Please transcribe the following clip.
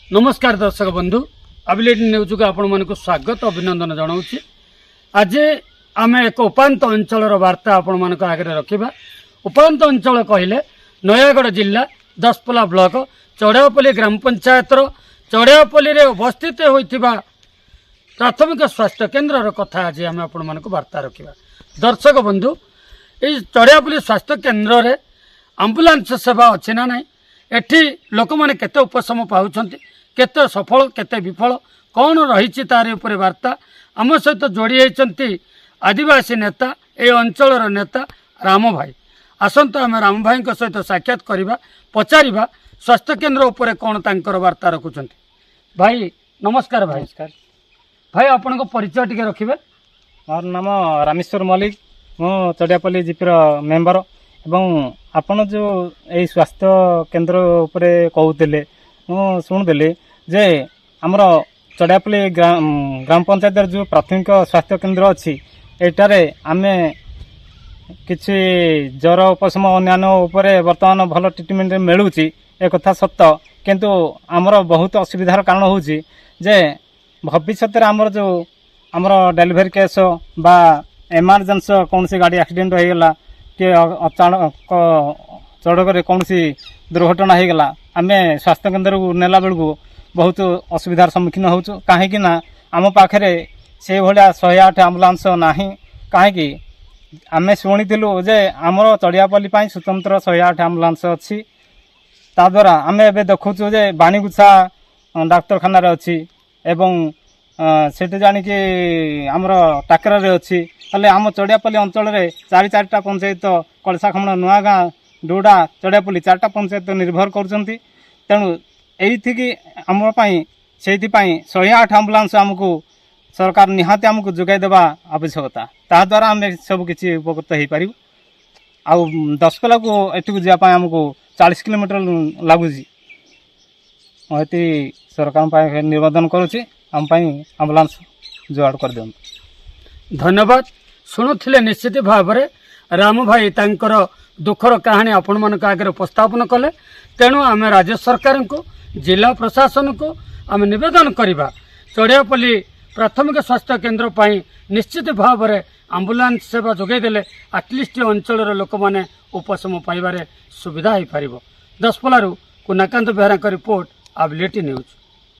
ନମସ୍କାର ଦର୍ଶକ ବନ୍ଧୁ, ଆବିଲିଟି ନ୍ୟୁଜ୍କୁ ଆପଣମାନଙ୍କୁ ସ୍ୱାଗତ ଅଭିନନ୍ଦନ ଜଣାଉଛି। ଆଜି ଆମେ ଏକ ଉପାନ୍ତ ଅଞ୍ଚଳର ବାର୍ତ୍ତା ଆପଣମାନଙ୍କ ଆଗରେ ରଖିବା। ଉପାନ୍ତ ଅଞ୍ଚଳ କହିଲେ ନୟାଗଡ଼ ଜିଲ୍ଲା ଦଶପଲ୍ଲା ବ୍ଲକ ଚଢ଼ିଆପଲ୍ଲୀ ଗ୍ରାମ ପଞ୍ଚାୟତର ଚଢ଼ିଆପଲ୍ଲୀରେ ଅବସ୍ଥିତ ହୋଇଥିବା ପ୍ରାଥମିକ ସ୍ୱାସ୍ଥ୍ୟ କେନ୍ଦ୍ରର କଥା ଆଜି ଆମେ ଆପଣମାନଙ୍କୁ ବାର୍ତ୍ତା ରଖିବା। ଦର୍ଶକ ବନ୍ଧୁ, ଏଇ ଚଢ଼ିଆପଲ୍ଲୀ ସ୍ୱାସ୍ଥ୍ୟ କେନ୍ଦ୍ରରେ ଆମ୍ବୁଲାନ୍ସ ସେବା ଅଛି ନା ନାହିଁ, ଏଠି ଲୋକମାନେ କେତେ ଉପଶମ ପାଉଛନ୍ତି, କେତେ ସଫଳ, କେତେ ବିଫଳ, କ'ଣ ରହିଛି ତାରି ଉପରେ ବାର୍ତ୍ତା। ଆମ ସହିତ ଯୋଡ଼ି ହୋଇଛନ୍ତି ଆଦିବାସୀ ନେତା, ଏ ଅଞ୍ଚଳର ନେତା ରାମ ଭାଇ। ଆସନ୍ତୁ, ଆମେ ରାମ ଭାଇଙ୍କ ସହିତ ସାକ୍ଷାତ କରିବା, ପଚାରିବା ସ୍ୱାସ୍ଥ୍ୟ କେନ୍ଦ୍ର ଉପରେ କ'ଣ ତାଙ୍କର ବାର୍ତ୍ତା ରଖୁଛନ୍ତି। ଭାଇ, ନମସ୍କାର ଭାଇ। ନମସ୍କାର। ଭାଇ, ଆପଣଙ୍କ ପରିଚୟ ଟିକେ ରଖିବେ। ମୋର ନାମ ରାମେଶ୍ୱର ମଲ୍ଲିକ। ମୁଁ ଚଡ଼ିଆପଲ୍ଲୀ ଜିପିର ମେମ୍ବର ଏବଂ ଆପଣ ଯେଉଁ ଏଇ ସ୍ୱାସ୍ଥ୍ୟ କେନ୍ଦ୍ର ଉପରେ କହୁଥିଲେ, ମୁଁ ଶୁଣୁଥିଲି ଯେ ଆମର ଚଡ଼ିଆପଲ୍ଲୀ ଗ୍ରାମ ପଞ୍ଚାୟତରେ ଯେଉଁ ପ୍ରାଥମିକ ସ୍ୱାସ୍ଥ୍ୟ କେନ୍ଦ୍ର ଅଛି, ଏଇଟାରେ ଆମେ କିଛି ଜ୍ୱର ଉପଶମ ଅନ୍ୟାନ୍ୟ ଉପରେ ବର୍ତ୍ତମାନ ଭଲ ଟ୍ରିଟମେଣ୍ଟ ମିଳୁଛି, ଏକଥା ସତ। କିନ୍ତୁ ଆମର ବହୁତ ଅସୁବିଧାର କାରଣ ହେଉଛି ଯେ ଭବିଷ୍ୟତରେ ଆମର ଯେଉଁ ଆମର ଡେଲିଭରି କେସ୍ ବା ଏମର୍ଜେନ୍ସି, କୌଣସି ଗାଡ଼ି ଆକ୍ସିଡେଣ୍ଟ ହୋଇଗଲା କି ଅଚାନକ ସଡ଼କରେ କୌଣସି ଦୁର୍ଘଟଣା ହୋଇଗଲା, ଆମେ ସ୍ୱାସ୍ଥ୍ୟ କେନ୍ଦ୍ରକୁ ନେଲା ବେଳକୁ ବହୁତ ଅସୁବିଧାର ସମ୍ମୁଖୀନ ହେଉଛୁ। କାହିଁକି ନା ଆମ ପାଖରେ ସେଇଭଳିଆ 108 ଆମ୍ବୁଲାନ୍ସ ନାହିଁ। କାହିଁକି ଆମେ ଶୁଣିଥିଲୁ ଯେ ଆମର ଚଡ଼ିଆପଲ୍ଲୀ ପାଇଁ ସ୍ୱତନ୍ତ୍ର 108 ଆମ୍ବୁଲାନ୍ସ ଅଛି। ତା ଦ୍ୱାରା ଆମେ ଏବେ ଦେଖୁଛୁ ଯେ ବାଣୀଗୁଛା ଡାକ୍ତରଖାନାରେ ଅଛି ଏବଂ ସେଠି ଜାଣିକି ଆମର ଟାକରାରେ ଅଛି। ହେଲେ ଆମ ଚଡ଼ିଆପଲ୍ଲୀ ଅଞ୍ଚଳରେ ଚାରି ଚାରିଟା ପଞ୍ଚାୟତ, କଳସାଖମଣ, ନୂଆଗାଁ, ଡୋଡ଼ା, ଚଡ଼ିଆପଲ୍ଲୀ, ଚାରିଟା ପଞ୍ଚାୟତ ନିର୍ଭର କରୁଛନ୍ତି। ତେଣୁ ଏଇଥିକି ଆମ ପାଇଁ ସେଇଥିପାଇଁ 108 ଆମ୍ବୁଲାନ୍ସ ଆମକୁ ସରକାର ନିହାତି ଆମକୁ ଯୋଗାଇ ଦେବା ଆବଶ୍ୟକତା। ତାହାଦ୍ୱାରା ଆମେ ସବୁ କିଛି ଉପକୃତ ହେଇପାରିବୁ। ଆଉ ଦଶପଲ୍ଲାକୁ ଏଠିକୁ ଯିବା ପାଇଁ ଆମକୁ 40 କିଲୋମିଟର ଲାଗୁଛି। ମୁଁ ଏତି ସରକାରଙ୍କ ପାଇଁ ନିବେଦନ କରୁଛି, ଆମ ପାଇଁ ଆମ୍ବୁଲାନ୍ସ ଯୋଗାଡ଼ କରିଦିଅନ୍ତୁ। ଧନ୍ୟବାଦ। ଶୁଣୁଥିଲେ ନିଶ୍ଚିତ ଭାବରେ ରାମ ଭାଇ ତାଙ୍କର ଦୁଃଖର କାହାଣୀ ଆପଣମାନଙ୍କ ଆଗରେ ଉପସ୍ଥାପନ କଲେ। ତେଣୁ ଆମେ ରାଜ୍ୟ ସରକାରଙ୍କୁ, ଜିଲ୍ଲା ପ୍ରଶାସନକୁ ଆମେ ନିବେଦନ କରିବା, ଚଢ଼ିଆପଲ୍ଲୀ ପ୍ରାଥମିକ ସ୍ୱାସ୍ଥ୍ୟ କେନ୍ଦ୍ର ପାଇଁ ନିଶ୍ଚିତ ଭାବରେ ଆମ୍ବୁଲାନ୍ସ ସେବା ଯୋଗାଇ ଦେଲେ ଆଟଲିଷ୍ଟ ଅଞ୍ଚଳର ଲୋକମାନେ ଉପଶମ ପାଇବାରେ ସୁବିଧା ହୋଇପାରିବ। ଦଶପଲ୍ଲାରୁ କୁନାକାନ୍ତ ବେହେରାଙ୍କ ରିପୋର୍ଟ, ଆବିଲିଟି ନ୍ୟୁଜ୍।